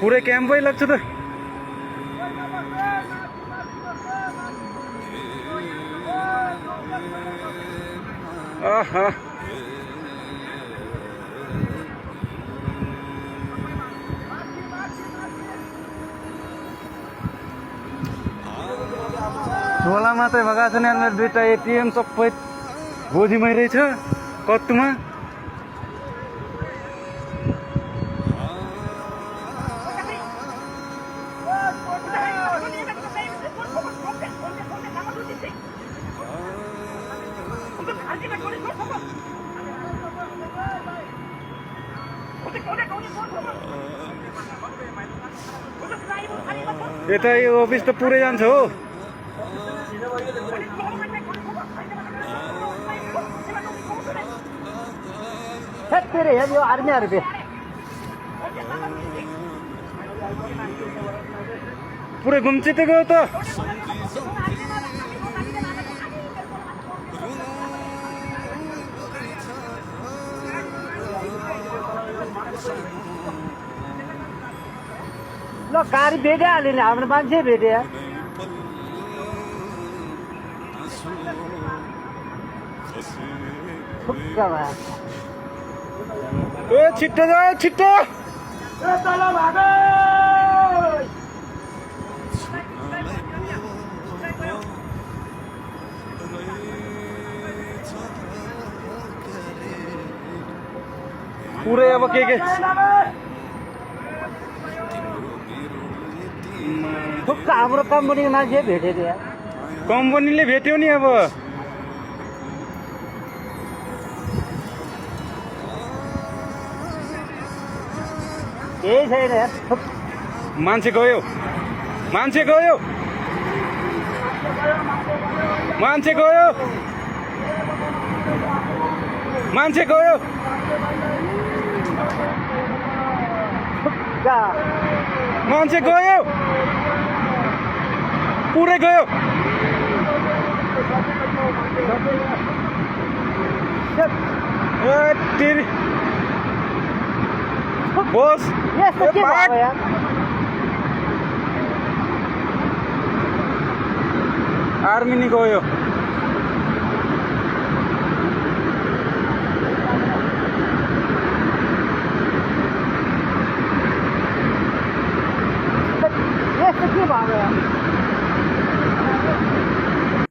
पुरै क्याम्पै लाग्छ त। आहा झोला मात्रै भएका छन् यार, मेरो दुईटा एटिएम सबै गोजीमै रहेछ कत्तुमा। यता यो अफिस त पुरै जान्छ हो। यो आर्मीहरू पुरै गुम्चिँदै गयो त। ल गाडी भेटिहाल्यो नि, हाम्रो मान्छे भेट्यो। ए छिट्टो जाऊ छिट्टो। पुरै अब के हाम्रो कम्पनीको मान्छे भेटेको यार। कम्पनीले भेट्यो नि अब। केही छैन यार। मान्छे गयो मान्छे गयो मान्छे गयो मान्छे गयो मान्छे गयो पुरै गयो। बोस आर्मी नि गयो।